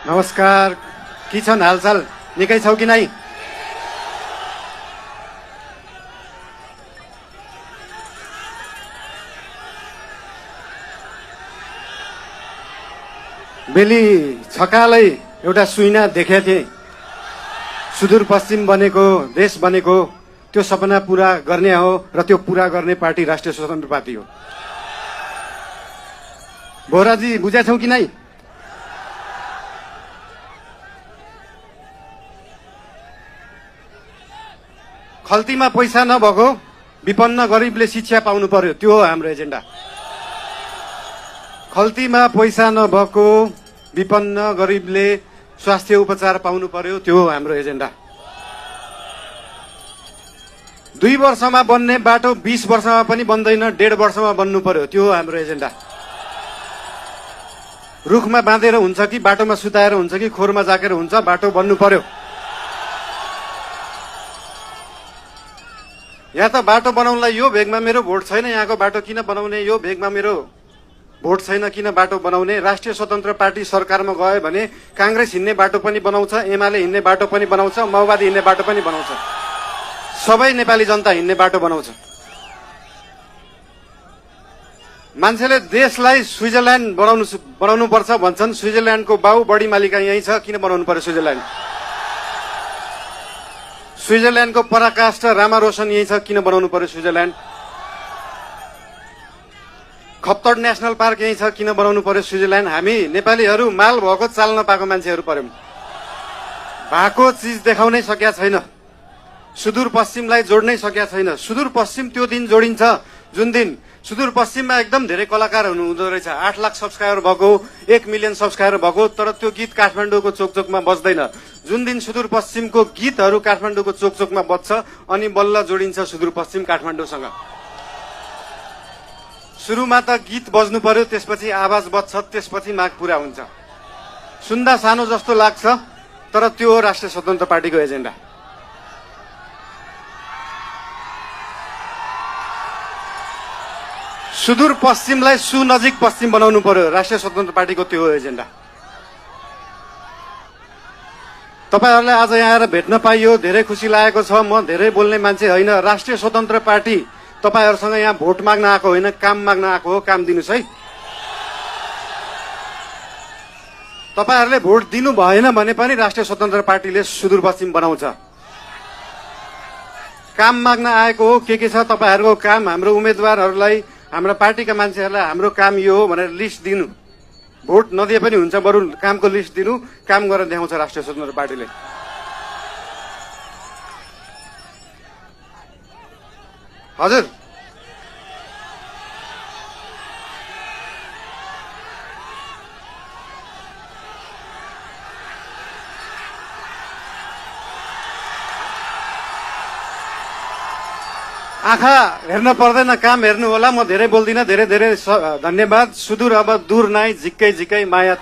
नमस्कार, के छन् हालचाल? निकै छौ कि नै? बेली छकालै एउटा सुइना देखेको थिएँ। सुदूरपश्चिम बनेको, देश बनेको, त्यो सपना पूरा गर्ने हो र त्यो पूरा गर्ने पार्टी राष्ट्रिय स्वतन्त्र पार्टी हो। बोराजी बुझेछौ कि नै? खल्तीमा पैसा नभएको विपन्न गरिबले शिक्षा पाउनु पर्यो, त्यो हो हाम्रो एजेन्डा। खल्तीमा पैसा नभएको विपन्न गरिबले स्वास्थ्य उपचार पाउनु पर्यो, त्यो हो हाम्रो एजेन्डा। 2 वर्षमा बन्ने बाटो 20 वर्षमा पनि बन्दैन, 1.5 वर्षमा बन्नु पर्यो, त्यो हो हाम्रो एजेन्डा। रुखमा बाँधेर हुन्छ कि बाटोमा सुताएर हुन्छ कि खोरमा जाकेर हुन्छ, बाटो बन्नु पर्यो। यहाँ त बाटो बनाउनलाई यो भेगमा मेरो भोट छैन, यहाँको बाटो किन बनाउने, यो भेगमा मेरो भोट छैन किन बाटो बनाउने। राष्ट्रिय स्वतन्त्र पार्टी सरकारमा गयो भने कांग्रेस हिँड्ने बाटो पनि बनाउँछ, एमाले हिँड्ने बाटो पनि बनाउँछ, माओवादी हिँड्ने बाटो पनि बनाउँछ, सबै नेपाली जनता हिँड्ने बाटो बनाउँछ। मान्छेले देशलाई स्विजरल्यान्ड बनाउनु पर्छ भन्छन्। स्विजरल्यान्डको बाउ बढी मालिका यही छ, किन बनाउनु पर्यो स्विजरल्यान्ड? स्विजरल्यान्डको पराकाष्ठ रामा रोशन यही छ, किन बनाउनु पर्यो स्विजरल्यान्ड? खप्तड नेशनल पार्क यही छ, किन बनाउनु पर्यो स्विजरल्यान्ड? हामी नेपालीहरू माल भएको चाल नपाएको मान्छेहरू पर्यौं। भएको चिज देखाउनै सकेका छैन, सुदूरपश्चिमलाई जोड्नै सकेका छैन। सुदूरपश्चिम त्यो दिन जोडिन्छ जुन दिन सुदूरपश्चिममा एकदम धेरै कलाकार हुँदो रहेछ। 8 लाख सब्सक्राइबर भएको, 1 मिलियन सब्सक्राइबर भएको, तर त्यो गीत काठमाडौँको चोकचोकमा बज्दैन। जुन दिन सुदूरपश्चिमको गीतहरू काठमाडौँको चोकचोकमा बज्छ अनि बल्ल जोडिन्छ सुदूरपश्चिम काठमाडौँसँग। सुरुमा त गीत बज्नु पर्यो, त्यसपछि आवाज बज्छ, त्यसपछि माग पूरा हुन्छ। सुन्दा सानो जस्तो लाग्छ, तर त्यो हो राष्ट्रिय स्वतन्त्र पार्टीको एजेन्डा। सुदूरपश्चिमलाई सुनजिक पश्चिम बनाउनु पर्यो, राष्ट्रिय स्वतन्त्र पार्टीको त्यो हो एजेन्डा। तपाईहरुलाई आज यहाँ आएर भेट्न पाइयो, धेरै खुसी लागेको छ। म धेरै बोल्ने मान्छे होइन। राष्ट्रिय स्वतन्त्र पार्टी तपाईहरुसँग यहाँ भोट माग्न आएको होइन, काम माग्न आएको हो। काम दिनुस् है। तपाईहरुले भोट दिनु भएन भने पनि राष्ट्रिय स्वतन्त्र पार्टीले सुदूरपश्चिम बनाउँछ। काम माग्न आएको हो। के छ तपाईहरुको काम? हाम्रो उम्मेदवारहरूलाई, हाम्रो पार्टीका मान्छेहरूलाई हाम्रो काम यो हो भनेर लिस्ट दिनु। भोट नदिए पनि हुन्छ, बरु कामको लिस्ट दिनु, काम गरेर देखाउँछ राष्ट्रिय स्वतन्त्र पार्टीले। हजुर, आँखा हेर्न पर्दैन, काम हेर्नु होला। म धेरै बोल्दिनँ। धेरै धेरै धन्यवाद। सुदूर अब दूर नाइ, झिक्कै झिक्कै माया।